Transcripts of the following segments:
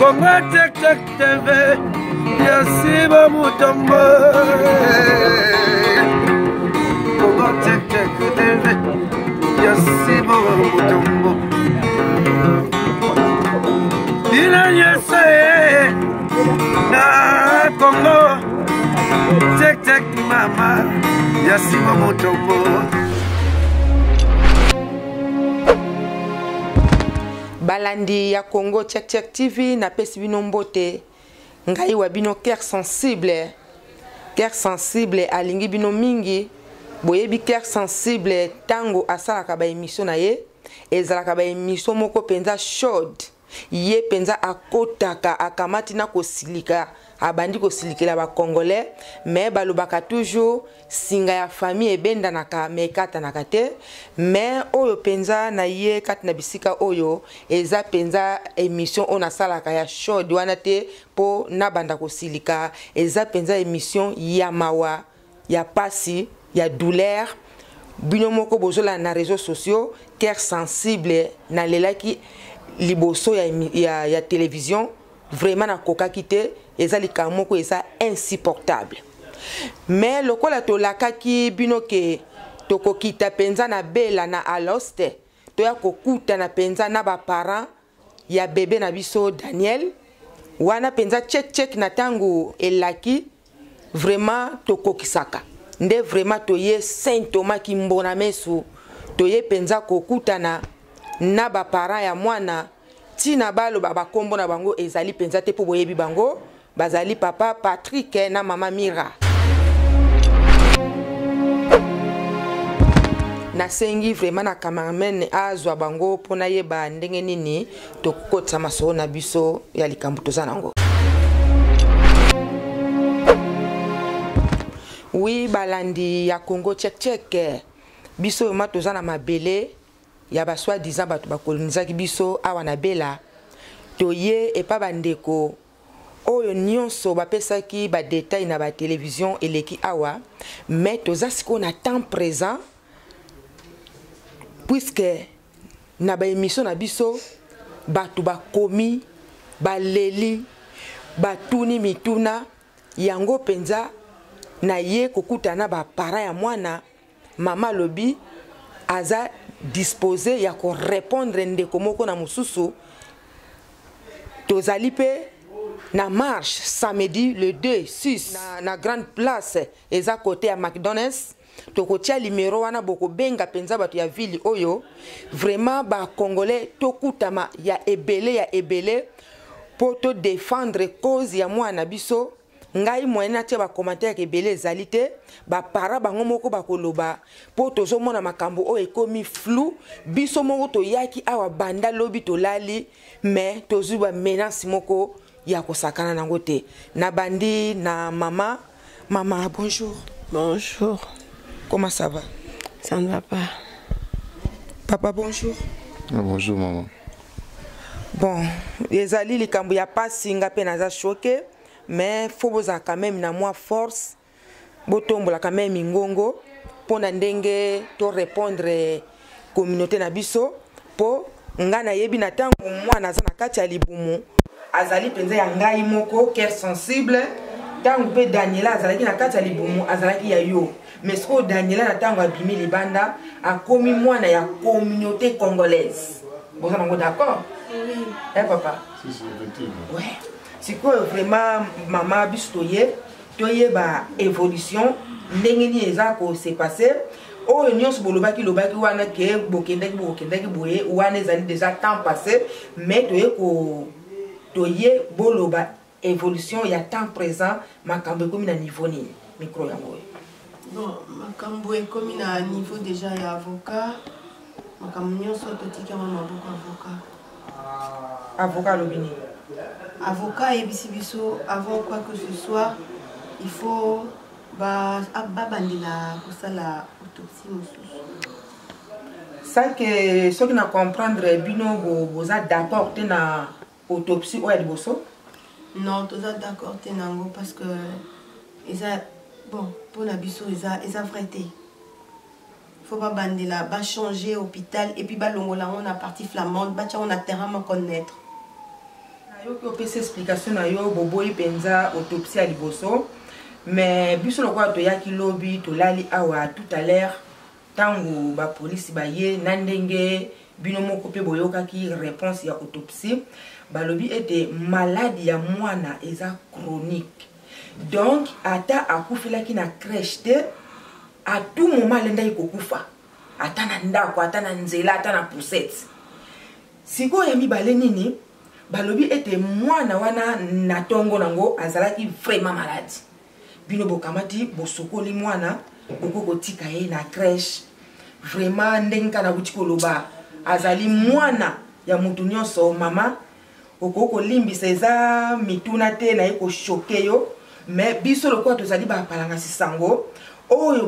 Congo Check Check TV ya Siba Mutombo. Congo Check Check TV ya Siba Mutombo. Bino nyonso ye na Congo Check Check mama ya Siba Mutombo. Balandi ya Congo Check Check TV napesi bino mbote ngai wa bino cœur sensible cœur sensible alingi bino mingi boyebi cœur sensible ntango asalaka ba émission na ye ezalaka ba émission moko mpenza chaude ye mpenza akotaka akamati na kosilika abandi kosilikela ba congolais mais balobaka toujours singa ya famille ebendanaka mais ekatanaka te mais oyo mpenza na ye kati na bisika oyo eza mpenza émission oyo nasalaka ya chaude wana te mpo nabanda kosilika eza mpenza émission ya mawa ya pasi ya douleur bino moko bozolanda na réseaux sociaux cœur sensible nalelaki liboso ya, ya, ya télévision vraiment nakokaki te eza likambo moko eza insupportable mais lokola tolakaki bino ke tokokita mpenza na bela na aloste toya kokutana mpenza na baparent ya bebe na biso daniel wana mpenza check check na ntango elaki vraiment tokokisaka nde vraiment toye saint thomas kimbona mesu toye mpenza kokutana na baparent ya mwana ntina baloba bakombo na bango ezali mpenza te mpo boyebi bango bazali papa Patrick na mama Mira. Nasengi vraiment na cameraman azwa bango mpo nayeba ndenge nini tokokotisa masolo na biso ya likambo toza nango. Oui, balandi ya Congo check check biso vraiment toza na mabele ya ba soit disant bato bakolonisaki biso awa na Bela toye epa bandeko oyo nyonso bapesaki ba detail na ba television eleki awa mais toza sikoyo na temps présent puisque na ba émission na biso bato bakomi baleli batuni mituna yango mpenza na ye kokutana na baparent ya mwana mama alobi aza dispose ya korepondre ndeko moko na mosusu tozali mpe na marche samedi le 2 6 na, na grande place eza kote ya mcdonalds tokotia limero wana bokobenga mpenza bato ya ville oyo vraiment bacongolais tokutama ya ebele ya ebele mpo todefendre cause ya mwana na biso ngai moyen natia ba commentaire ebele ezali te ba para bango moko bakoloba mpo tozomona makambo oyo ekomi flou biso moko toyaki awa banda lobi tolali mais tozwi ba menace moko ya kosakana nango te nabandi na mama mama bonjour bonjour comment ça va ça ne va pas papa bonjour ah, bonjour maman bon ezali likambo ya pasi nga mpe naza choke mais fo bozala quand même na mwa force botombola quand même mingongo mpo na ndenge to répondre communauté na biso mpo nga nayebi na ntango mwana aza na kati ya libumu azali mpenza ya ngai moko cœur sensible ntango mpe daniela azalaki na kati ya libumu azalaki ya yo mais sikoyo daniela na ntango abimi libanda akomi mwana ya communauté congolaise boza nango d'accord oui. eh, papa si, si, effectivement. ouais. sikoyo vraiment mama biso toye toyeba évolution ndenge nini eza ko se passer oyo nyonso bolobaki lobaki wana ke bokendaki bokendaki boye wana ezali déjà temps passé mais toye ko toye boloba évolution ya temps présent makambo ekomi na niveau nini micro yango oyo bon makambo ekomi na niveau déjà ya avocat makambo nyonso totiki yango maboko avocat avocat alobi nini avocat ayebisi biso avant quoi que ce soit il faut babandela kosala autopsie mosusu sans que soki na comprendre bino boza d'accord te na autopsie oyo ya liboso non toza d'accord te nango parce que eza bon mpona biso eza, eza vrai te faut babandela bachanger hôpital et puis balongola yango na partie flamande batya yango na terrain moko neutre. Nayoki opesi explication na yo, boboyi mpenza autopsie ya liboso, mais biso lokola toyaki lobi, tolali awa tout à l'heure ntango bapolisi baye, na ndenge bino moko mpe boyokaki réponse ya autopsie, balobi ete maladi ya mwana eza chronique. Donc ata akufelaki na crèche te, à tout moment alendaki kokufa, ata na ndako, ata na nzela, ata na poussette. Sikoyo ya mibale nini? Balobi ete mwana wana na ntongo nango azalaki vraiment malade. Bino bokamati, bosokoli mwana, bokoki kotika ye na crèche. Vraiment ndenge kaka nakuti koloba, azali mwana ya motu nyonso. Mama, okoki kolimbisa, eza mituna te naye kochoquer yo, mais biso lokola tozali bapalangasi sango oyo,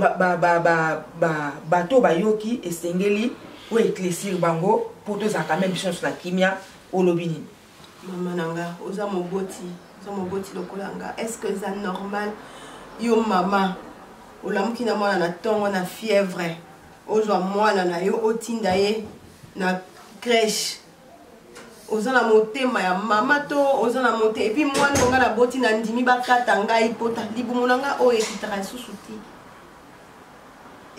bato bayoki, esengeli oyo éclaircir bango mpo tozalaka même biso nyonso na kimia. Olobi nini? Mama na nga, oza moboti, oza moboti lokola nga. Est ce que eza normal, yo mama olamuki na mwana na ntongo na fièvre, ozwa mwana na yo, otinda ye na crèche? Oza na motema ya mama to oza na motema? Et puis mwana oyo nga naboti, na ndimi bakata ngai pota libumu na nga oyo ekitaka lisusu te,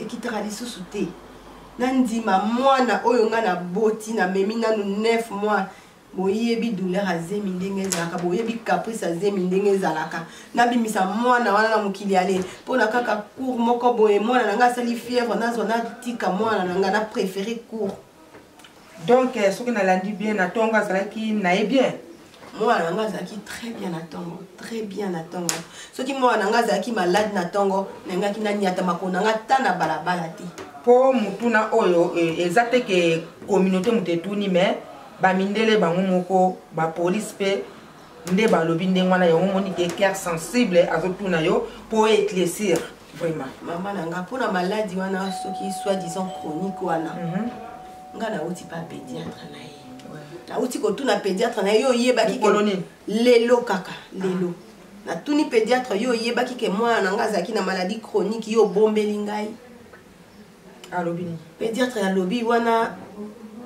ekitaka lisusu te. Nandima mwana oyo nga naboti, namemi nanu 9 mois. Boyebi douleur azemi ndenge ezalaka, boyebi caprice azemi ndenge ezalaka. Nabimisa mwana wana na mokili ale mpona kaka cours moko boye, mwana na ngai asali fièvre, nazwa natika mwana na ngai, na préféré cours. Donc soki nalandi bien, na ntongo azalaki na ye bien? Mwana na ngai azalaki très bien na ntongo, très bien na ntongo. Soki mwana na ngai azalaki malade na ntongo, nangaki naniata makolo na ngai ata na balabala te. Mpo motuna oyo eza te ke communauté moto etuni, mais bamindele bango moko, bapolice mpe nde balobi ndenge wana. Yango moni ke cœur sensible azotuna yo mpo éclaircir vraiment. Mama na nga, mpona maladi wana, soki soi disant chronique wana, nga nauti pa pédiatre na ye, nauti kotuna pédiatre na ye: yo oyebaki? Mokolo nini? Lelo, kaka lelo natuni pédiatre: yo oyebaki ke mwana na nga azalaki na maladie chronique, yo obombeli ngai? Alobi nini? Pédiatre alobi wana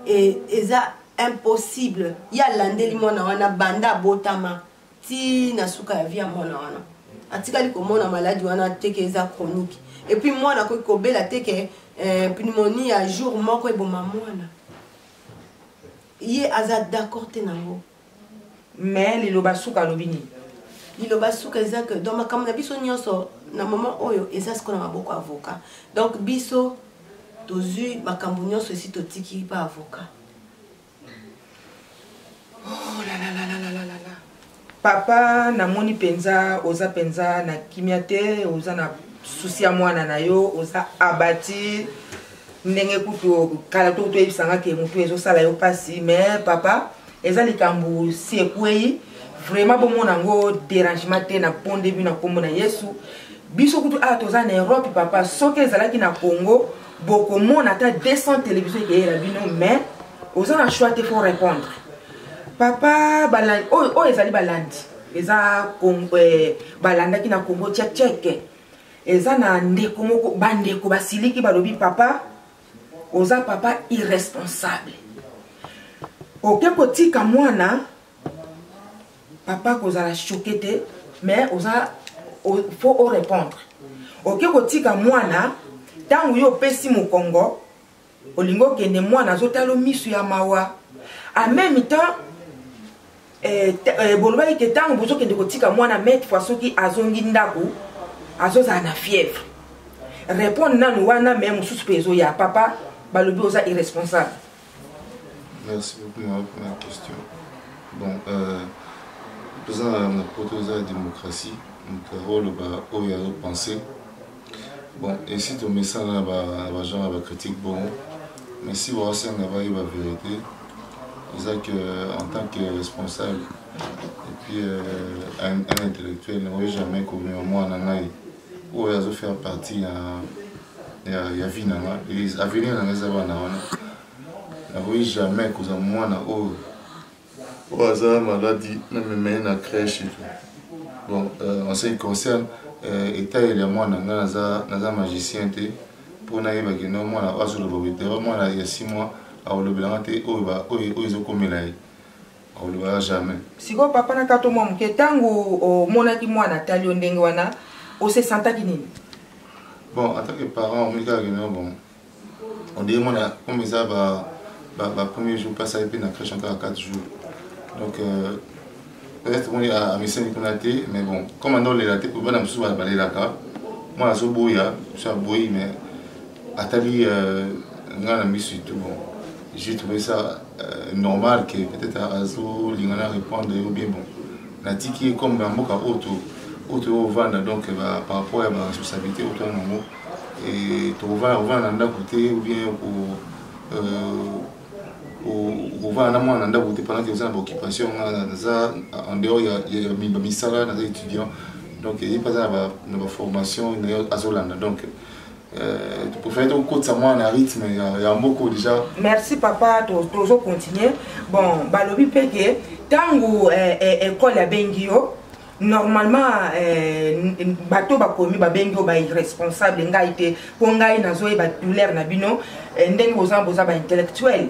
eza impossible. Ye alandeli mwana wana banda abotama ti na suka ya vie ya mwana wana, atikali komona maladi wana te ke eza chronique. Et puis mwana akoki kobela te ke pneumonie ya jour moko eboma mwana. Ye aza d'accord te nango. Mais liloba suka, alobi nini? Liloba suka eza ke donc makambo na biso nyonso na moment oyo eza sikoyo na maboko avocat. Donc biso tozwi makambo nyonso, esi totiki pa avocat. Oh la la la la la la la! Papa, namoni mpenza oza mpenza na kimia te, oza na souci ya mwana na yo, oza abati ndenge kutu kala to toyebisanga ke motu ezosala yo mpasi. Mais papa, eza likambo si ekwei, vraiment bomona yango dérangement te na ponde bino na nkombo na Yesu. Biso kutu awa toza na Europe, papa. Soki ezalaki na Congo, bokomona ata 200 télévision ekeyela bino, mais oza na choix te, faut répondre, papa. Balandi oyo, oyo ezali balandi eza balandaki na Congo Tchek Tchek, eza na ndeko moko, bandeko basiliki, balobi: papa, oza papa irresponsable, oke kotika mwana. Papa, kozala choqué te, mais oza faut orépondre. Oke kotika mwana, ntango yo opesi mokongo, olingi okende, mwana azotala miso ya mawa. En même temps bolobaki ke ntango bozokende kotika mwana, maintes fois soki azongi ndako azozala na fièvre. Répondre nanu wana, mais mosusu mpe ezoya. Papa, balobi oza irresponsable. Merci beaucoup, Maman, pour la question. Bon, toza na poto, eza démocratie, moto akoloba oyo azopense. Bon, esi tomesana na bagenre ya bacritique bongo, mais si baosenga bayeba vérité, eza que en tant que responsable et puis un intellectuel, nakoki jamais komema mwana ngai oyo azofaire partie ya vie na nga, avenir na nga eza bana wana. Nakoki jamais kozwa mwana oyo aza maladi, namema ye na crèche et tout. Bon, en ce qui concerne etayeli ya mwana nga, naza magicien te mpo nayebaki no mwana oyo azoloba boye. Daba mwana ya 6 mois akolobelanga te oyo ezokomela ye. Akolobaka jamais. Sikoyo papa na kato mwa moke, ntango omonaki mwana atali yo ndenge wana, ose santaki nini? Bon, en tant que parent, omoni kaka keno bon, on dirait mwana comme eza ba ba premier jour place aye mpe na crèche kaka 4 jours, donc peut-être omoni amesani kuna te. Mais bon, comme anda olela te, bana mosusu balelaka, mwana azoboya so aboyi, mais atali ngai na miso et tout. Bon, j'ai trouvé ça normal que peut-être azolinga na répondre ou bien bon, natiki ye comme na mboka oyo to oyo toovanda. Donc par rapport ya baresponsabilité oyo toza nango, tokovanda kovanda na ndako te ou bien kovanda na mwana na ndako te pendant que oza na baoccupation. Nga naza en dehors ya bamisala, naza étudiant, donc ye mpe aza na baformation na ye azolanda, donc préféré tokotisa mwana na rythme ya moko déjà. Merci papa, tozocontinue. Bon, balobi mpe ke ntango école abengi yo, normalement bato bakomi babengi yo bairresponsable. Ngai te, mpo ngai nazoyeba douleur na bino ndenge boza baintellectuel.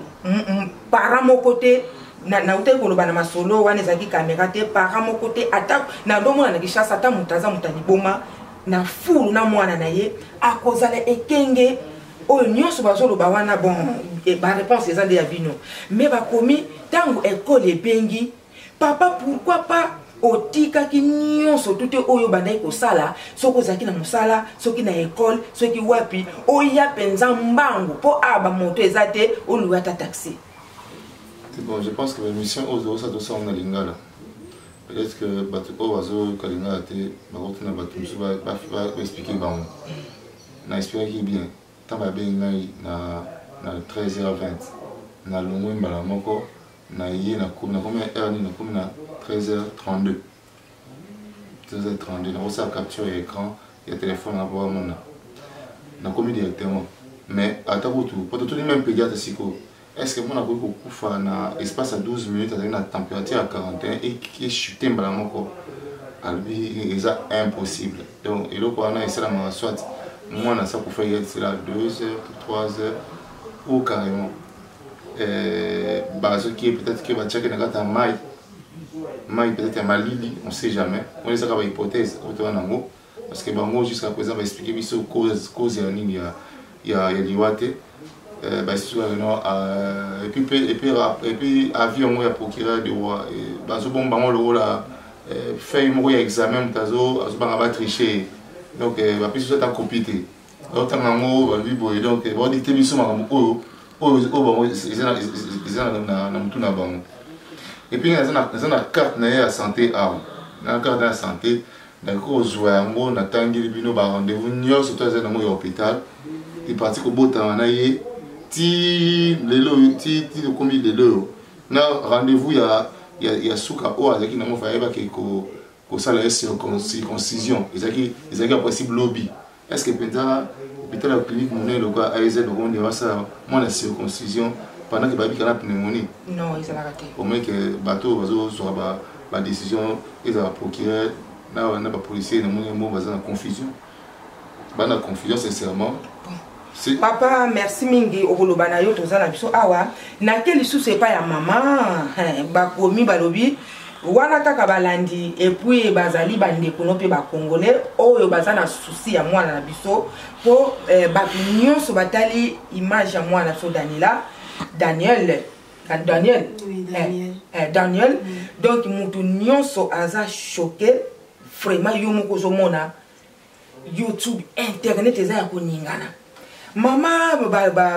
Parent moko te, nautaki koloba na masolo wana, ezalaki caméra te, parent moko te, ata nandomona na Kinshasa, ata moto aza moto ya liboma na fulu na mwana na ye akozala ekenge. Oyo nyonso bazoloba wana, bon, baréponse eza nde ya bino. Mais bakomi ntango ekole ebengi papa, pourquoi pas otikaki nyonso tu te oyo obandaki kosala, soki ozalaki na mosala, soki na ekole, soki wapi, oya mpenza mbangu mpo awa bamoto eza te, oluwa ata taxi? Bon, je pense que l'émission oyo tozosa, tosala na lingala, peut-être que bato oyo bazoyoka lingala te bakotuna bato mosusu baexplike bango. Na expliquaki bien, ntango babengi ngai na 13h20, nalongwe mbala moko na ye, nakomi na heure nini? Nakomi na 13h32. 13h32, nakosala capture ya écran ya téléphone na po bamona nakomi directement. Mais ata kutu po totuni même pédiatre sikoyo, est ce que mwana akoki kokufa na espace ya 12 minutes, azali na température ya 41, echute mbala moko? Alobi eza impossible. Donc eloko wana esalamaka soit mwana asa kufa ya cela 2 heures to 3 heures, ou carrément bazoki peut-être ke batiaki na kati ya mai, mai peut-être ya malili, on sait jamais. Wana ezaka bahypothèse oyo toza nango, parce que bango jusqu'à présent baexplike biso cause ya nini ya liwa te. Baexpliquaka no et puis avis yango ya procureur du roi, bazobomba bango lokola feuille moko ya examen, moto azobanga batriche. Donc bapesi biso ata copie te, bazotanga yango, balobi boye. Donc baodicte biso makambo oyo bango eza na motu na bango. Et puis naza na carte na ye ya santé awa, na carte ya santé nakoki kozwa yango, natangeli bino barendez-vous nyonso to aza nango ya hôpital eparti kobotama na ye ti lelo oyo, ti tokomi lelo oyo na rendez-vous ya suka oyo azalaki nango, fa ayebaki kosala ye circoncision, ezalaki ya possible lobi. Est ce que mpenza hôpital ya clinique monene lokola AZ bakondi basala mwana circoncision pendant ke babika na pneumonie? Non, ezalaka te. Au moins ke bato oyo bazozwaka badécision, ezala procureur na bapolicier, namoni yango baza na confusion, bana confusion sincèrement. Papa, merci mingi. Okoloba na yo, toza na biso awa nake lisusu epai ya mama. Bakomi, balobi wana kaka balandi, et puis bazali bandeko no mpe bacongolais oyo baza na souci ya mwana na biso, mpo bato nyonso batali image ya mwana na biso Daniela, Daniel, Daniel. Oui, Daniel. Daniel. Donc moto nyonso aza choqué vraiment. Yo moko ozomona YouTube, internet eza ya koningana. Mama,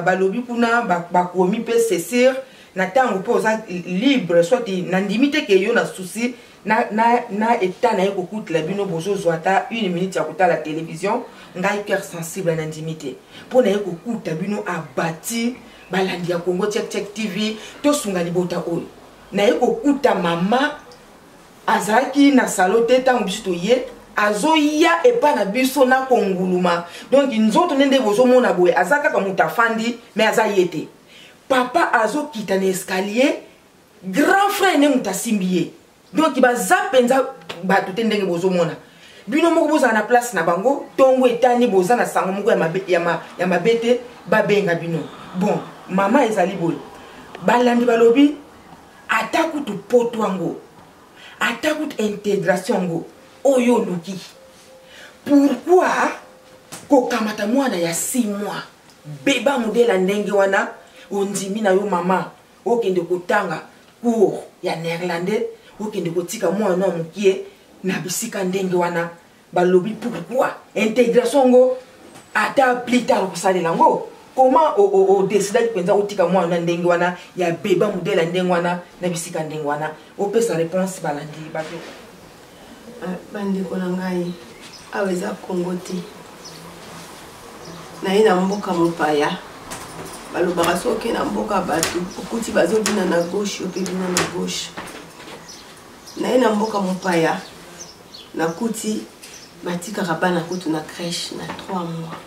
balobi kuna, bakomi mpe, c'est sûr, na ntango mpe oza libre, soit nandimi te ke yo na souci na eta na ye kokutela bino, bozozwa ata une minute ya kotala télévision. Ngai cœur sensible, nandimi te mpo na ye kokuta bino abati. Balandi ya Congo Check Check TV, tosunga libota oyo. Naye kokuta mama azalaki na salon te ntango biso toye, azoya epai na biso na konguluma. Donc nzoto nde nde bozomona boye, aza kaka moto afandi, mais aza ye te. Papa azokita na escalier, grand frère nde moto asimbi ye. Donc baza mpenza bato te ndenge bozomona. Bino moko bozala na place na bango, ntongo etani, boza na sango moko ya mabe te, babenga bino. Bon, mama, ezali boye, balandi balobi. Ata kutu poto yango, ata kutu intégration yango oyo oluki, pourquoi kokamata mwana ya 6 mois beba modele ya ndenge wana? Ondimi na yo mama okende kotanga cours ya néerlandais, okende kotika mwana ya mokie na bisika ndenge wana. Balobi pourquoi intégration yango ata plus tard kosalela yango? Comment odecidaki mpenza otika mwana na ndenge wana ya beba modele ya ndenge wana na bisika ndenge wana? Opesa réponse, balandi bato. Bandeko na ngai, awa eza Kongo te. Naye na mboka mopaya. Balobaka soki na mboka bato okuti bazobina na gauche, yo mpe bina na gauche. Naye na mboka mopaya, nakuti batikaka bana kutu na crèche na 3 mois.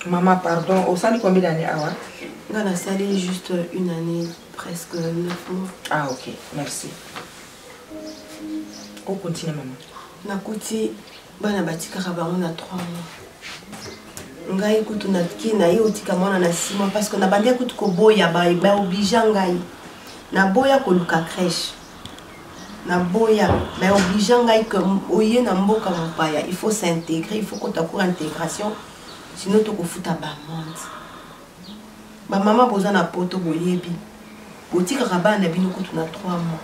Mama, pardon, osali combien d'années awa? Nga nasali juste une année, presque 9 mois. Ah ok, merci. Ocontinue, mama. Nakuti bana batikaka bango na 3 mois. Ngai kutu naki naye otika mwana na 6 mois parce que nabandi kutu koboya, baoblige ngai. Naboya koluka crèche, naboya, baoblige ngai ke oye na mboka mopaya, il faut s'intégrer, il faut kota cours intégration, sinon tokofuta baamende. Bamama boza na poto, boyebi botikaka bana na bino kutu na 3 mois.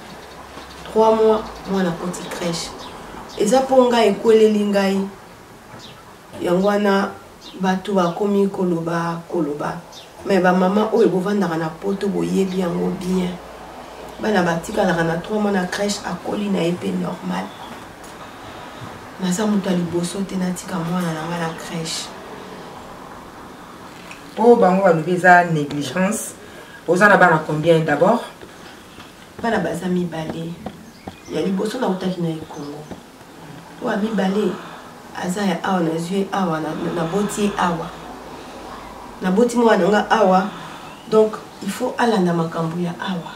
3 mois mwana akoti crèche. Eza mpo ngai ekweleli ngai yango wana bato bakomi koloba koloba. Me bamama oyo bovandaka na poto, boyebi yango bien, bana batikalaka na 3 mois na crèche, akoli na ye mpe normal. Naza moto ya liboso te natika mwana na ngai na crèche. Mpo bango balobi eza négligence. Oza na bana combien d'abord? Bana baza mibale. Ya liboso nautaki na ye Kongo. Oyo ya mibale aza ya awa, nazwi ye awa, naboti ye awa, naboti mwana na nga awa. Donc il faut alanda makambo ya awa.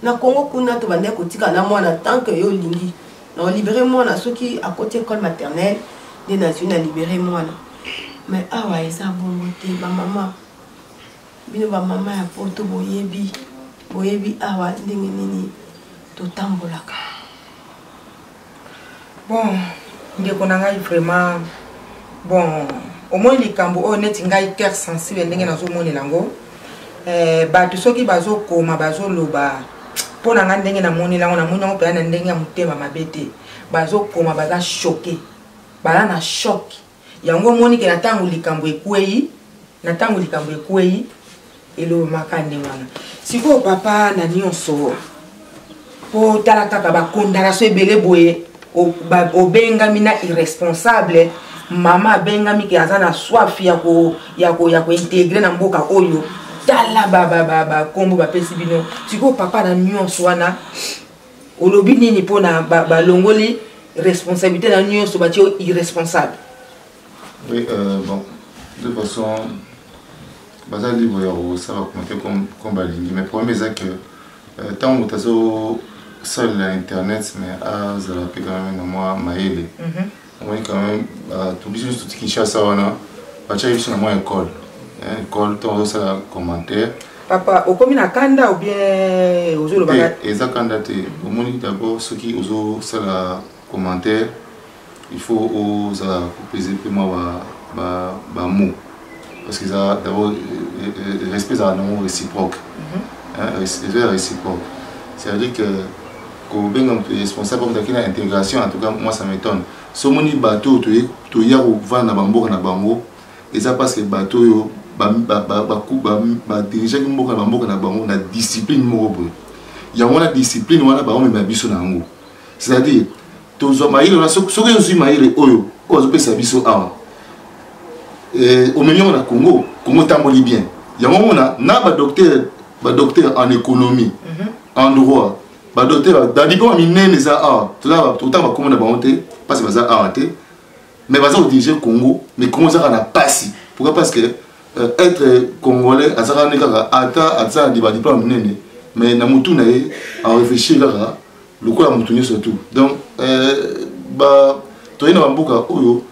Na Kongo kuna tobandaki kotika na mwana tant que yo olingi na olibere mwana. Soki akoti école maternelle nde nazwi na libere mwana. Mais awa eza bongo te. Bamama, bino bamama ya poto, boyebi, boyebi awa ndenge nini totambolaka. Bon, ndeko na ngai, vraiment, bon, omoni likambo oyo neti ngai cœur sensible ndenge nazomonela yango. Bato soki bazokoma, bazoloba mpo na ngai, ndenge namonela yango, namoni yango mpenza na ndenge ya motema mabe te. Bazokoma, baza choqué, baza na choc. Yango omoni ke na ntango likambo ekwei, na ntango likambo ekwei, elobamaka ndenge wana. Sikoyo papa, na nyonso, mpo tala kaka bacondamnation ebele boye, obengami na irresponsable. Mama abengami ke aza na soif ya kointégrer na mboka oyo. Tala bakombo bapesi bino. Sikoyo papa, na nyonso wana, olobi nini mpona balongoli responsabilité na nyonso, batie yo irresponsable? Oui, bon, de toute façon baza libre ya kosala commentaire comme balingi, mais problème eza que ntango moto azosalela internet, mais azala mpe quand même na mwa mayele. Omoni quand même bato, biso nyonso toti Kinshasa wana, batiaki biso na mwa école, école. Ntango ozosala commentaire... Papa, okomi na kanda ou bien ozolobaka? Eza kanda te. Omoni, d'abord soki ozosala commentaire, il faut ozala kopese mpe mwa bamots, parce que eza d'abord respect ezala nango réciproque, eza réciproque. C'est à dire que kobenga moto responsable moto aki na intégration, en tout cas moi ça m'étonne. So omoni bato oyo toya kovanda na bamboka na bango, eza parce que bato oyo badirigeaki mboka na bamboka na bango na discipline moko boye. Yango wana discipline wana baomema biso na yango, c'est-à-dire tozwa mayele wana. Soki ozwi mayele oyo oyo azopesa biso awa, omemi yango na Congo, Congo etamboli bien. Yango omona na badocteur, badocteur en économie, en droit, badocteur badiplôme minene eza awa. Totanga bakombo na bango te mpasi baza awa te, mais baza kodirige Congo. Mais Congo ezaka na pasi. Pourquoi? Parce que être congolais azaka nde kaka ata aza na badiplôme minene, mais na motu na ye aréfléchir kaka lokola motu nyonso tout. Donc toye na bamboka oyo,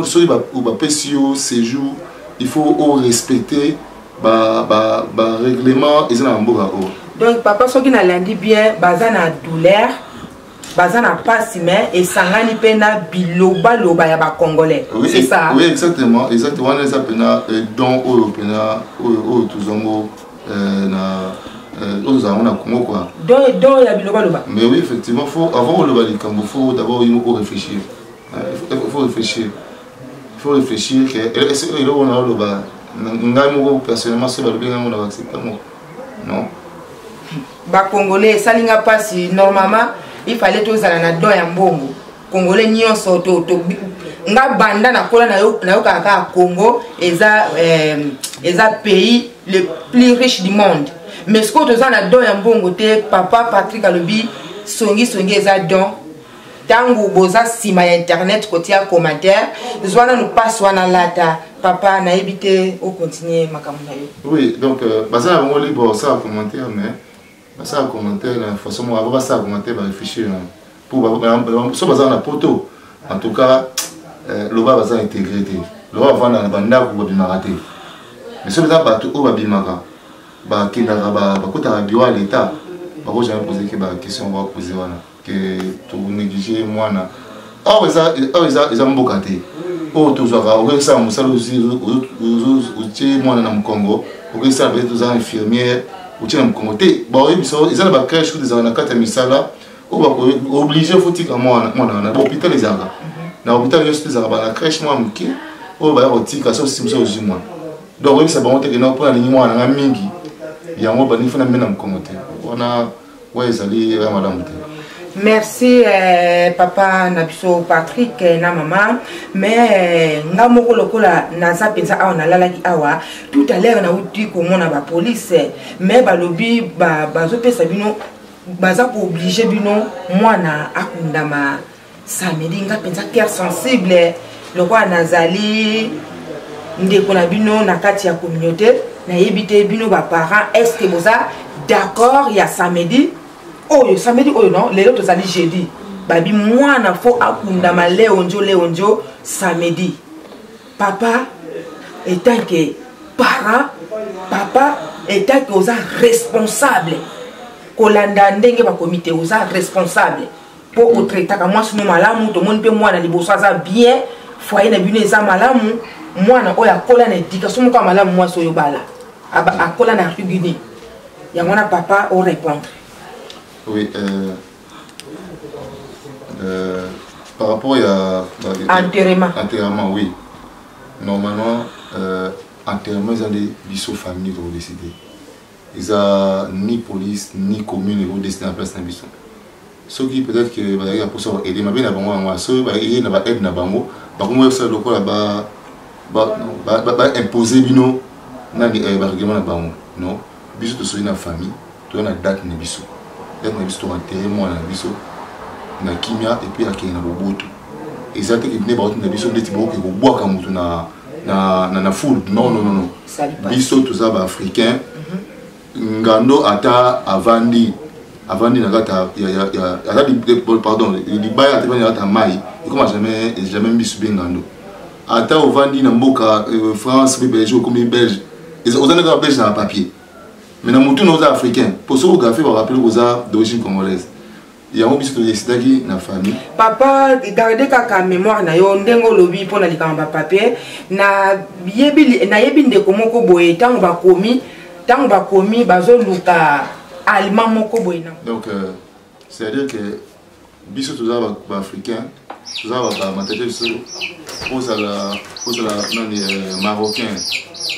soki bapesi yo séjour, il faut orespecter barèglement eza na bamboka oyo. Donc papa, soki nalandi bien, baza na douleur, baza na pasi, mais esangani mpe na bilobaloba ya bacongolais. Oui, c'est ça. Oui, exactement, exactement. Wana eza mpena don oyo mpena oyo tozwango na oyo tozala yango na Congo quoi. Don ya bilobaloba. Mais oui, effectivement, faut avant oloba likambo, faut d'abord yo moko réfléchir. Il faut réfléchir, il faut réfléchir que est-ce que eloko na oloba, ngai moko personnellement, soki balobi ngai moko na baaccepte yango, non. Bacongolais, esalinga mpasi. Normalement il fallait tozala na don ya mbongo. Congolais nyonso to nga banda nakola, nayokaka kaka Congo eza pays le plus riche du monde, mais sikoyo toza na don ya mbongo te. Papa Patrick alobi songisongi eza don. Ntango boza nsima ya internet kotia commentaire, zwa nanu mpasi wana lata. Papa, nayebi te, ocontinue makambo na yo. Oui, donc baza na bango libre osala commentaire, mais basala commentaire na façon moko. Avant basala commentaire, baréfléchir po so baza na poto. En tout cas, loba baza intégré te, loba bavanda na bandako, babimaka te. Mais soki eza bato oyo babimaka, bakendaka, bakotaka bureau ya l'État, bako jamais poser ke baquestion bapose wana ke tonéglige mwana. Awa eza mboka te oyo tozwaka. Okosala mosala, otie mwana na mokongo, okosala peut-être oza infirmière, otie na mokongo te. Baoyebisa eza na bacrèche kutu, ezalaka na kati ya misala oyo baoblige fotika mwana wana. Bahôpital ezalaka, na hôpital nyonso te ezalaka bana crèche mwana moke oyo baya kotika. So osi mosu ozwi mwana, donc oyebisa bango te kena mpona alingi mwana nanga mingi, yango balingi fana mbe na mokongo te. Wana oyo ezali ya malamu te. Merci papa na biso Patrick na mama. Mais nga moko lokola naza mpenza awa, nalalaki awa tout à l'heure, nauti komona bapolice, mais balobi bazopesa bino, baza koobliger bino mwana akundama samedi. Nga mpenza cœur sensible, lokola nazali ndeko na bino na kati ya communauté, nayebi te bino baparent, est ce que boza d'accord ya samedi oyo? Samedi oyo, non, lelo tozali jeudi. Babi mwana fo akundama leo njo leo njo samedi. Papa, étant que parent, papa, étant que oza responsable, kolanda ndenge bakomi te, oza responsable mpo otraitaka mwasi no malamu. Tomoni mpe mwana liboso aza bien, foyer na bino eza malamu. Mwana oyo akola na éducation moko ya malamu, mwasi oyo bala akola na ruguni yango wana. Papa, orépondre. Oui, par rapport à enterrement. Enterrement, oui. Normalement, enterrement eza nde biso famille tokodécide. Eza ni police ni commune ekodécide na place na biso. Soki peut-être que bazalaki na mposa koaider, mabe na bango yango wana. Soki baye na baaide na bango, bakomi kosala lokola baimpose bino nani barèglement na bango. Non, biso tosoli na famille, toza na date na biso. Date na biso, toenterre mwana na biso na kimia et puis akende na boboto. Eza te nde baotinda biso ndeti bokoki kobwaka motu na foule. Non, non, non, non. Biso toza baafricain. Ngando ata avandi na kati ya ata, pardon, libaya, ata avandi na kati ya mai, ekoma jamais jamais mbisu. Be ngando ata ovandi na mboka France mpe Belgique, okomi Belge, oza nde kaka Belge na papier, mais na motu na oza africain. Po soki ografe, barappeler koza d'origine congolaise. Yango biso todecidaki na famille. Papa, garde kaka mémoire na yo ndenge olobi mpona likambo ya papier. Nayebi ndeko moko boye, ntango bakomi bazoluka allemand moko boye na Donc c'est à dire que biso toza baafricain, toza bamatete. Biso ozala nani, marocain,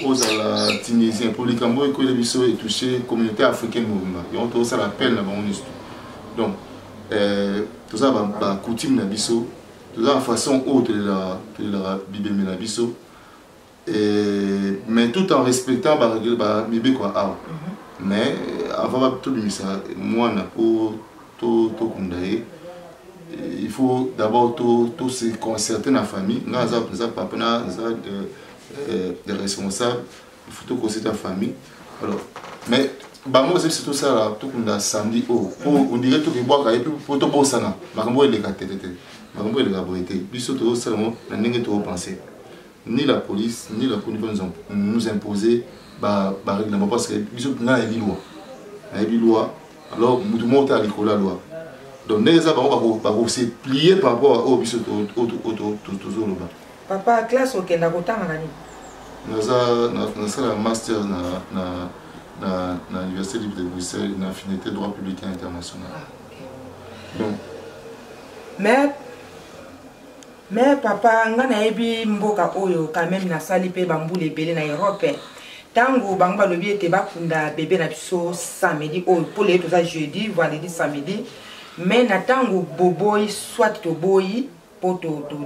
ozala tunisien, po likambo oyo ekoyela biso etouche communauté africaine mobimba. Yango tozosala appel na bango nyonso. Donc toza bacoutume na biso, toza na façon oyo tolelaka bibembe na biso, mais tout en respectant mibeko ya awa. Mais avant tobimisa mwana po tokunda ye, il faut d'abord to se concerter na famille. Nga naza papa, naza responsable, il faut toconcerter na famille. Alors, mais bango baza biso tosala tokunda samedi oyo po on dirait tokebwaka ye po tobosana makambo oyo eleka te. Te te, makambo oyo eleka boye te. Biso tozosala ngo na ndenge tokopense. Ni la police ni la cour ne peut nous imposer barèglement, parce que biso nga nayebi loi. Nayebi loi. Alors mutu moko te likolo ya loi. Donc ndenge eza, bango bakose plier par rapport à oyo biso tozoloba. Papa, classe okenda kotanga na nini? Naza nasala master na Université libre de Bruxelles, na affinité droit public et international. Ah, okay. Donc Mais papa, nga nayebi mboka oyo quand même, nasali mpe bambula ebele na Europe. Ntango bango balobi ete bakunda bebe na biso samedi oyo, mpo leye toza jeudi, vendredi, samedi, mais na ntango boboyi, soit toboyi mpo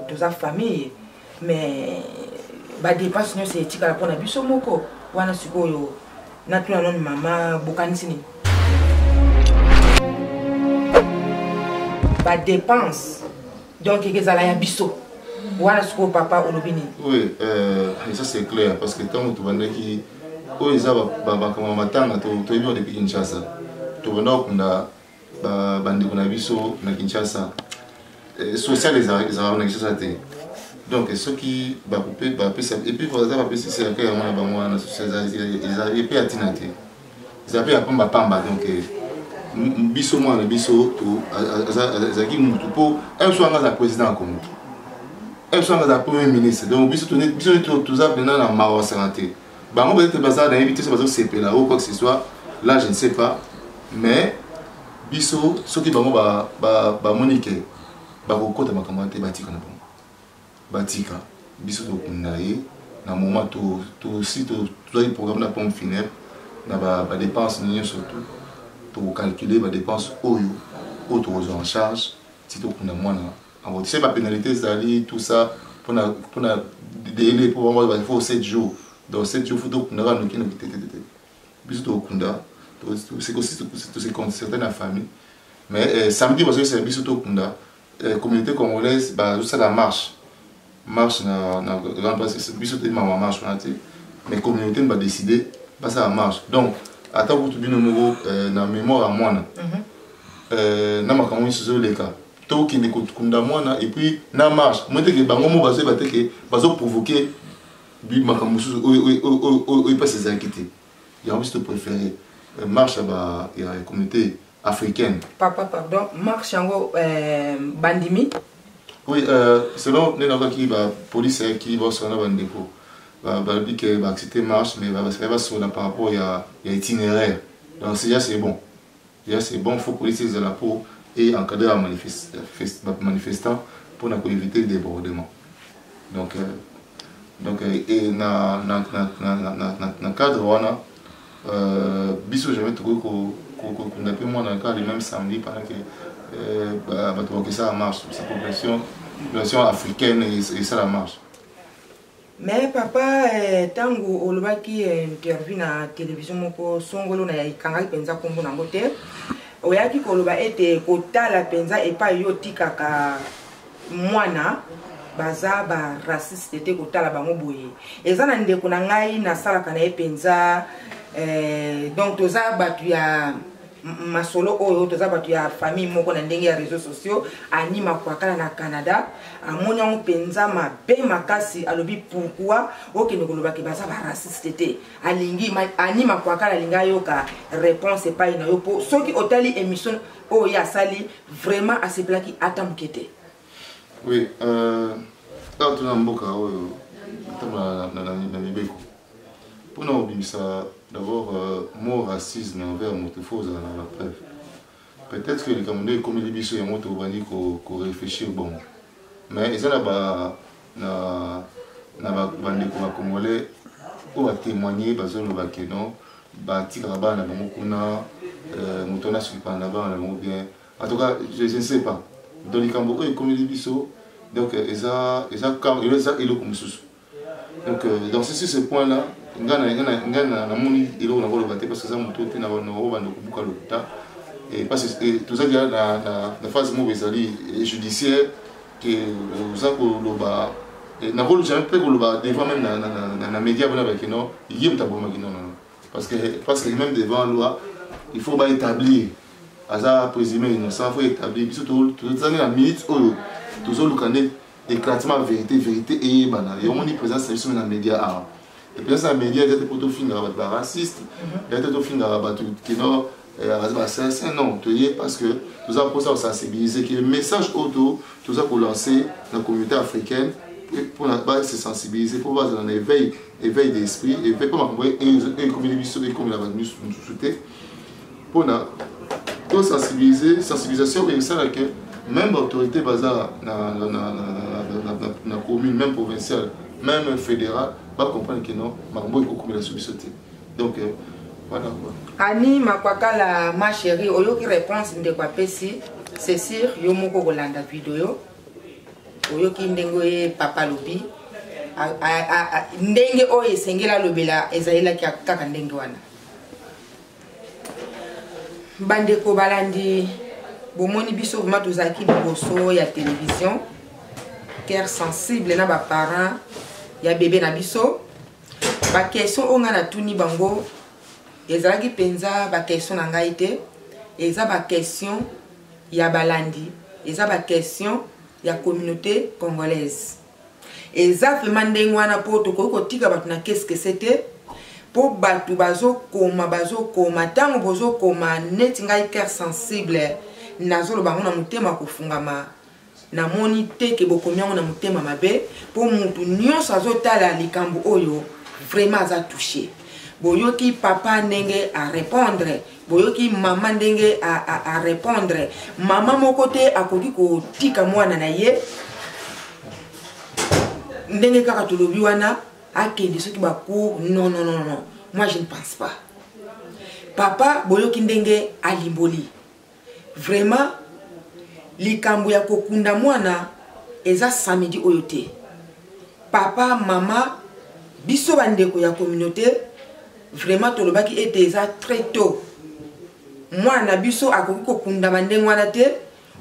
toza famille, mais badépenses nyonso etikala mpona biso moko wana. Sikoyo natuna nano mama, bokanisi nini? Badépenses donc ekezala ya biso wana. Sikoyo papa, olobi nini? Oui, ça c'est clair, parce que ntango tobandaki oyo eza makambo matanga, toyebi yango depuis Kinshasa. Tobanda kokunda bandeko na biso na Kinshasa, social ezalaka na Kinshasa te. Donc soki bapesa, et puis baza bapesi cercueil yango na bango wana, social eza epe ya ntina te, eza mpe ya pambapamba. Donc biso mwana biso azalaki mutu mpo so anga aza président ya Congo, so anga aza premier ministre. Donc biso toza mpena na mawa sanga te. Bango peut-être baza, nayebi te so bazosepela ou quoi que ce soit là, je ne sais pas. Mais biso, soki bango bamoni ke bakokota makambo wana te, batika na bango, batika biso tokunda ye na moment. Tosi tozwaki programme na pompe funèbre na badépenses nyonso, tokocalculer badépenses oyo tokozwa en charge ti tokunda mwana. Tu sais, bapénalité ezali, tout ça, mpona délai, mpo bango faut 7 jours. Donc 7 jours, faut tokunda kaka noki noki te te te. Biso tokunda, c'est aussi tose concerté na famille. Mais samedi bazoyesela biso tokunda, communauté congolaise bazosala marche na grande place. Biso toyebama marche wana te, mais communauté badécide basala marche. Donc ata kutu bino moko, na mémoire ya mwana, na makambo nyonso ezoleka, tokende kokunda mwana et puis na marche moi teke bango mo bazoyeba te ke bazoprovoke makambo mosusu oyo epasi ezalaki te. Yango biso topréféré marche ya communauté africaine. Papa, pardon, marche yango, bandimi? Oui, selon nde nakokaki, bapolice ayaki, baosala na bandeko, balobi ke baaccepte marche, mais basola par rapport ya itinéraire. Donc déjà c'est bon, déjà c'est bon. Faut police ezala po et encadrer bamanifestant mpona koéviter débordement. Donc et na cadre wana, biso jamais tokoki kokunda mpe mwana kaka le même samedi pendant que bato bakosala marche. Sa population africaine esala marche. Mais papa, ntango olobaki interview na télévision moko songolo, na ekangaki mpenza nkombo nango te, oyaki koloba ete kotala mpenza epai yo otikaka mwana, baza baraciste te. Kotala bango boye, eza na ndeko na ngai nasalaka na ye mpenza, donc toza bato ya masolo oyo, toza bato ya famille moko na ndenge ya réseaux sociaux. Anima Kwakala na Canada amoni yango mpenza mabe makasi. Alobi pourquoi okende kolobaki baza baraciste te? Alingi, Anima Kwakala alingi ayoka réponse epai na yo, mpo soki otali émission oyo ye asali, vraiment asepelaki ata moke te. Oui, awa tuna mboka oyo ntango na mibeko mpona kobimisa d'abord mot racisme envers moto, faut ozala na bapreuve. Peut-être que likambo nde ekomeli biso yango, tobandi koréfléchir bongo. Mais eza na bandeko bacongolais oyo batémoigne, bazoloba ke non, batikaka bana na bango kuna, moto wana asukipana na bana na bango bien. En tout cas, je ne sais pas. Donc likambo oyo ekomeli biso, donc eza eloko mosusu. Donc dans ce point là, nga namoni eloko nakoloba te, parce que eza moto te nakobanda kobuka lokuta, parce que toza deja na phase moko ezali judiciaire ke oza koloba. Nakolo jamais mpe koloba devant même na média mpona bake non, ye moto abomaki. Non, non, parce que même devant loi, il faut baétablir aza présumé innocent. Faut établir. Biso tozali na minute oyo, tozoluka nde éclatement, vérité eyebana. Yomoni présence na biso na média awa. Présence na média eza te mpo tofingaka bato baraciste, eza te tofingaka bato keno. Baza basasin non, toye parce que toza mposa kosensibiliser ke message oyo toza kolancer na communauté africaine mpona base sensibiliser, mpo bazala na éveil, éveil d'esprit, éveil mpo makambo ekomeli biso ekomela bato mosusu te, mpona tosensibiliser. Sensibilisation oyo esala ke même baautorité baza na commune, même provinciale, même fédérale, bacomprendre ke non, makambo oyo ekokomela so biso te. Donc voilà quoi. Ani Makwakala, ma chérie, oyoki réponse ndeko apesi. C'est sûr, yo moko kolanda video, oyoki ndenge ye papa alobi, ndenge oyo esengeli alobela ezalelaki kaka ndenge wana. Bandeko balandi, bomoni biso vraiment tozalaki liboso ya télévision Cœur Sensible na baparent ya bebe na biso. Baquestion oyo ngai natuni bango ezalaki mpenza baquestion na ngai te, eza baquestion ya balandi, eza baquestion ya communauté congolaise. Eza vraiment ndenge wana, mpo tokoki kotika bato na keskese te, mpo bato bazokoma, bazokoma. Ntango bozokoma neti ngai Cœur Sensible, nazoloba yango na motema kofungama. Namoni te ke bokomi yango na motema mabe, mpo mutu nyonso azotala likambo oyo vraiment aza touché. Boyoki papa ndenge arépondre, boyoki mama ndenge arépondre. Mama moko te akoki kotika mwana na ye ndenge kaka tolobi wana akende soki bacours. Non, non, non, non, moi je ne pense pas. Papa, boyoki ndenge alimboli. Vraiment, likambo ya kokunda mwana eza samedi oyo te. Papa, mama, biso bandeko ya communauté vraiment tolobaki ete eza très tôt. Mwana na biso akoki kokundama ndenge wana te.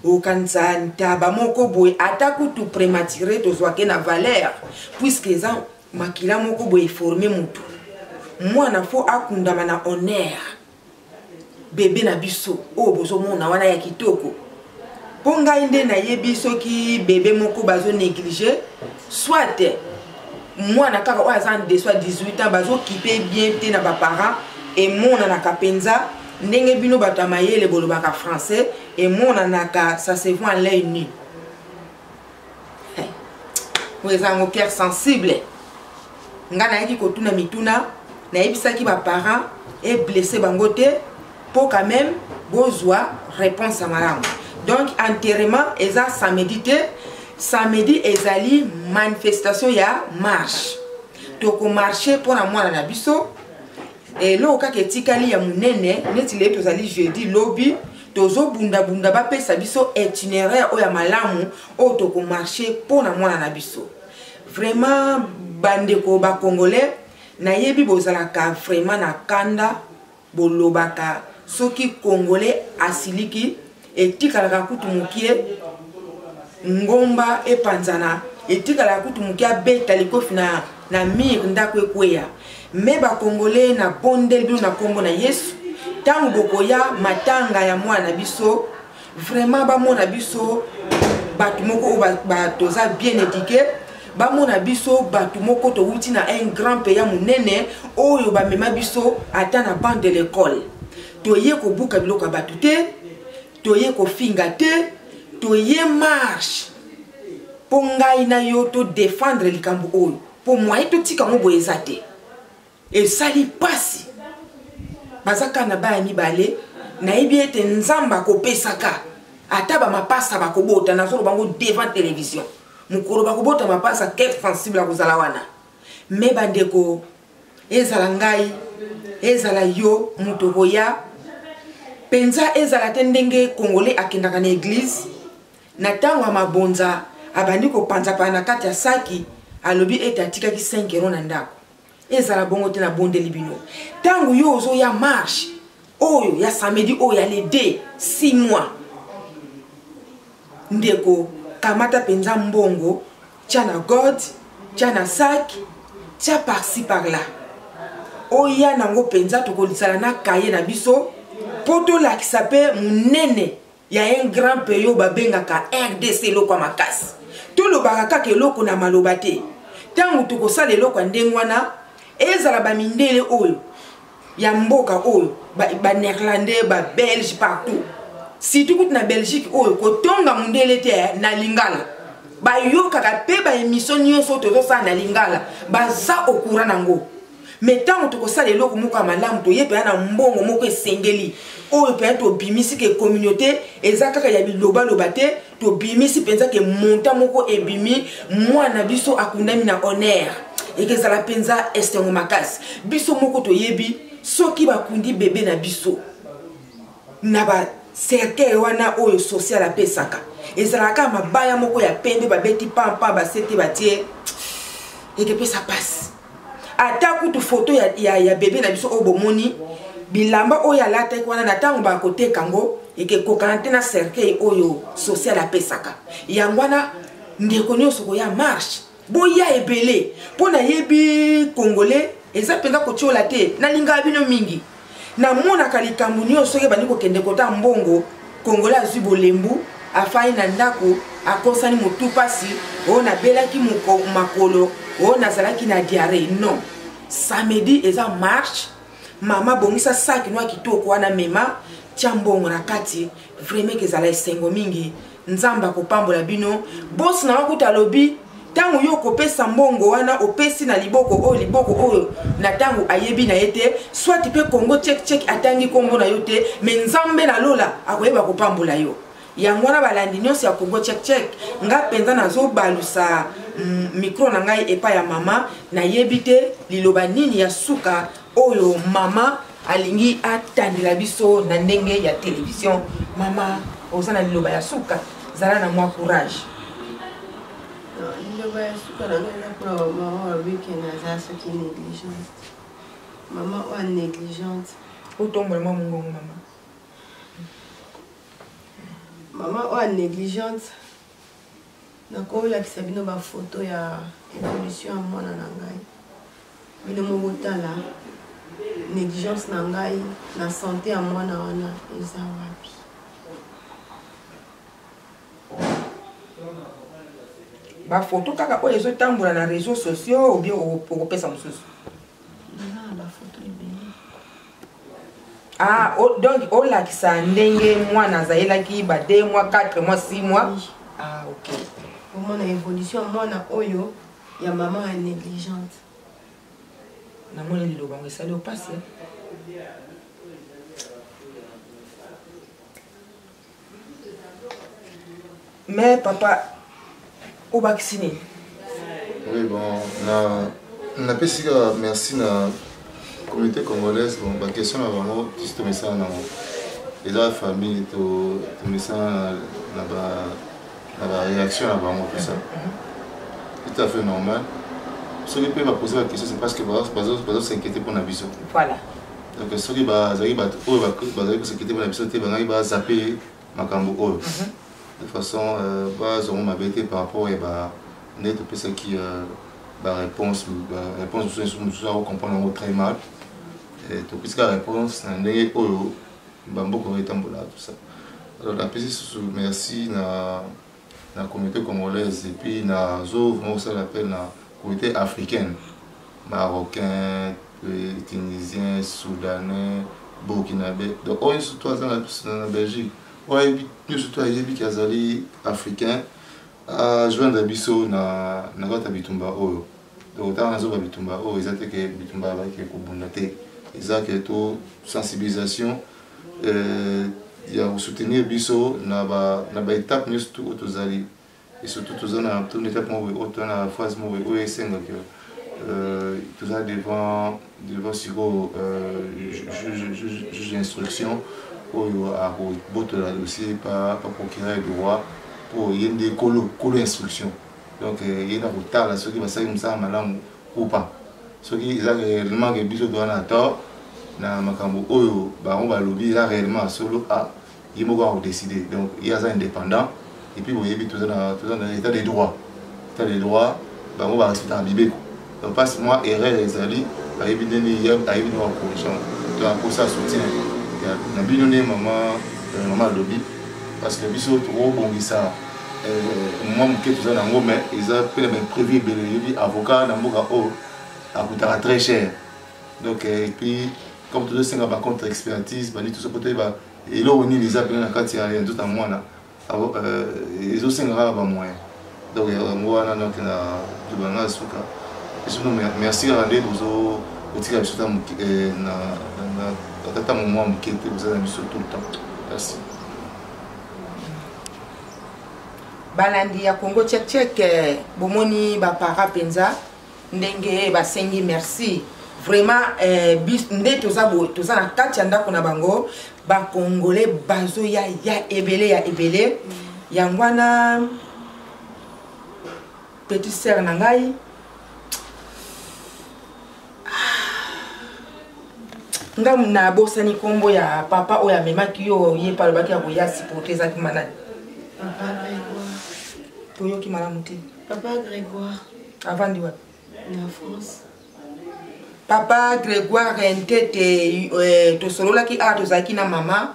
Okanisa ntaba moko boye, ata kutu prématuré, tozwake na valeur, puisque eza makila moko boye eforme motu. Mwana fo akundama na honneur. Bebe na biso oyo bozomona wana ya kitoko, mpo ngai nde nayebi soki bebe moko bazonéglige, soit mwana kaka oyo aza en dessous ya 18 ans, bazokipe bien te na baparent. Emonanaka mpenza ndenge bino bato ya mayele bolobaka français, emonanaka, ça se voit en l'œil nu. Oyo eza yango Cœur Sensible. Ngai nayaki kotuna mituna, nayebisaki baparent eblesse bango te, mpo quand même bozwa réponse ya malamu. Donc enterrement eza samedi te. Samedi ezali manifestation ya marche, tokomarche mpona mwana na biso. Eloko kaka etikali ya monene, neti lelo tozali jeudi, lobi tozobundabunda bapesa biso itinéraire oyo ya malamu oyo tokomarche mpona mwana na biso. Vraiment, bandeko bacongolais, nayebi bozalaka vraiment na kanda. Bolobaka soki congolais asiliki, etikalaka kutu mokie ngomba epanzana, etikalaka kutu mokie abeta likofi na mur, ndako ekweya. Me bacongolais, na bondeli bino na nkombo na Yesu, ntango bokoya matanga ya mwana na biso, vraiment bamona biso bato moko oyo toza bien éduqué, bamona biso bato moko towuti na un grand pays ya monene oyo bamema biso ata na banc de l'école. Toye kobuka biloko ya bato te, toye kofinga te, toye marche mpo ngai na yo todefendre likambo oyo, mpo moyen totika yango boye eza te. Esali mpasi, baza kaka na baya mibale. Nayebi ete Nzambe akopesaka ata bamapasa bakobota. Nazoloba bango devant télévision, mokolo bakobota mapasa, Cœur Sensible akozala wana. Me bandeko, ezala ngai, ezala yo, moto okoya mpenza, ezala te ndenge congolais akendaka na église na ntango ya mabonza, abandi kopanzapana na kati ya saki, alobi ete atikaki 5 euro na ndako. Ezala bongo te. Nabondeli bino, ntango yo ozoya marche oyo ya samedi oyo ya le 2, 6 mois, ndeko, kamata mpenza mbongo, tia na god, tia na sac, tia par-ci par-là, oya nango mpenza. Tokozala na kaye na biso mpo tolakisa mpe monene ya un grand pays oyo babengaka RDC. Eloko ya makasi, tolobaka kaka eloko na maloba te. Ntango tokosala eloko ya ndenge wana, ezala bamindele oyo. ya mboka oyo, ba néerlandais, ba belge, partout, surtout kutu na Belgique oyo kotonga mondele te na lingala, bayokaka mpe baémission nyonso tozosala na lingala, baza au courant nango. Mais ntango tokosala eloko moko ya malamu, toye mpenza na mbongo moko esengeli oyo mpenza tobimisi ke communauté eza kaka ya bilobaloba te. Tobimisi mpenza ke montant moko ebimi, mwana biso akundami na honneur, ekezala mpenza esengo makasi. Biso moko toyebi soki bakundi bebe na biso na bacercueil wana oyo social apesaka, ezalaka mabaya moko ya pembe, babeti pampa basete batie, ekepesa mpasi. Ata kutu foto ya bebe na biso oyo bomoni, bilamba oyo alataki wana na ntango bakoteka yango, ekekokana te na cercueil oyo social apesaka. Yango wana, ndeko nyonso koya marche, boya ebele, mpo nayebi Congolais eza mpenza kotiola te. Nalingaka bino mingi. Namonaka likambo nyonso soki ebandi kokende kota mbongo, Congolais azwi bolembu, afai na ndako, akosani motu mpasi, oyo nabelaki makolo, oyo nazalaki na diarrhée. Non, samedi eza marche. Mama, bongisa saki no ya kitoko wana, mema, tia mbongo na kati. Vraiment kezala esengo mingi. Nzambe akopambola bino. Bosi na wakuta alobi, ntango yo okopesa mbongo wana, opesi na liboko oyo, liboko oyo na ntango ayebi na ye te, soit mpe Congo Check Check atangi nkombo na yo te, mais Nzambe na lola akoyeba kopambola yo. Yango wana, balandi nyonso ya Congo Check Check, nga mpenza nazobalusa micro na ngai epai ya mama. Nayebi te liloba nini ya suka oyo mama alingi atandela biso na ndenge ya télévision. Mama, oza na liloba ya suka? Zala na mwa courage. Liloba ya suka na ngai eza mpona bamama oyo alobiki naza soki négligente, mama oyo négligente. Otombola mwa mongongo, mama. Mama oyo négligente, nakolakisa bino bafoto ya évolution ya mwana na ngai. Bino mo botala négligence na ngai na santé ya mwana wana eza wapi. Bafoto kaka oyo ezotambola na réseaux sociaux, ou bien okopesa mosusu? Naza na bafoto ebele. Ah, donc olakisa ndenge mwana azalelaki ba 2 mois, 4 mois, 6 mois. Oui. Ah, ok. Omona évolution ya mwana oyo ya mama ya négligente. Namoni liloba yango esali opasi. Mais papa, obakisi nini? Oui, bon, na napesi kaka merci na communauté congolaise. Bon, baquestion na bango tisi tomesana nango, eza famille, tomesana na baréaction na bango, tout ça, tout à fait normal. Soki mpe bapose baquestion, c'est parce que bazos'inquiéter mpo na biso. Voilà. Donc soki bazalaki bato oyo bazalaki kos'inquiéter mpo na biso te, bangaki bazape makambo oyo de façon bazongo mabe te par rapport ya nde topesaki baréponse. Baréponse mosusu, mosusu akocomprendre yango très mal. Topesi kaka réponse na ndenge oyo bamboka oyo etambola, tout ça. Alors napesi susu merci na communauté congolaise, et puis nazo vraiment kosala appel na communauté africaine, marocain, tunisien, soudanais, burkinabé, donc oyo nyonso to aza na Belgique, oyo nyonso to ayebiki azali africain, ajoindre biso na kati ya bitumba oyo. Donc ntango nazoba bitumba oyo, eza te ke bitumba bayeke kobunda te, eza ke to sensibilisation ya kosoutenir biso na baétape nyonso tu oyo tozali. Et surtout toza na tona étape moko boye oyo, toza na phase moko boye oyo esengaka toza devant sikoyo juge d'instruction oyo akobotola dossier pa procureur du roi, mpo ye nde kolo instruction. Donc ye na kotala soki basali mosala malamu ou pas, soki eza réellement ke biso toza na tort na makambo oyo bango balobi, eza réellement solo, a ye moko akodécide. Donc ye aza indépendant. Et puis boyebi, toza na état de droit. État de droit, bango barespectaka mibeko. Donc mpasi mwa erreur ezali, bayebi ndenge ayebi ndenge bakocorriger. Donc akosa soutien na bino nde mama alobi, parce que biso tokobongisa mwa moke toza nango, mais eza mpe na baimprévu ebele. Oyebi, avocat na mboka oyo akutaka très cher. Donc et puis Comme tozosenga ba contre expertise bani toso po toyeba eloko nini eza mpena na kati ya nzoto ya mwana, ezosenga kaka bamoyen. Donc yango wana, donc na tobanga suka biso. Merci kaka nde bozo kotika biso ata ntango mwa moke te, boza na biso tout le temps. Merci. Balandi ya Congo Check Check, bomoni bapara mpenza ndenge basengi merci vraiment. Nde toza boye, toza na kati ya ndako na bango. Bakongole bazoya ya ebele ya ebele. Yango wana, petite sœur na ngai, nga nabosani nkombo ya papa oyo amemaki yo. Ye mpe alobaki ya koya supporter. Ezalaki manani? Papa Grégoire. Toyoki malamu te. Papa Grégoire. Avandi wapi? Na France. Papa Grégoire Ntete, tosololaki awa, tozalaki na mama.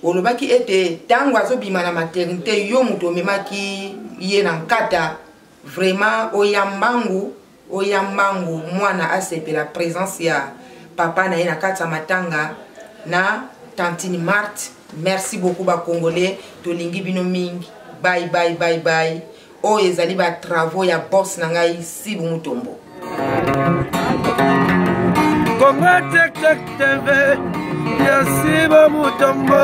Olobaki ete ntango azobima na maternité, yo moto omemaki ye na nkata. Vraiment, oya mbangu, oya mbangu, mwana asepela présence ya papa na ye na kati ya matanga na tantine Marthe. Merci beaucoup Bacongolais, tolingi bino mingi. Bye bye, bye bye. Oyo ezali batravaux ya boss na ngai Sibu Mutombo. Kongo Tek Tek TV ya Siba Mutombo.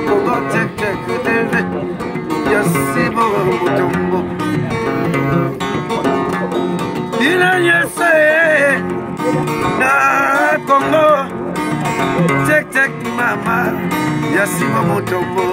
Kongo Tek Tek TV ya Siba Mutombo. Bino nyonso na Kongo Tek Tek, mama ya Siba Mutombo.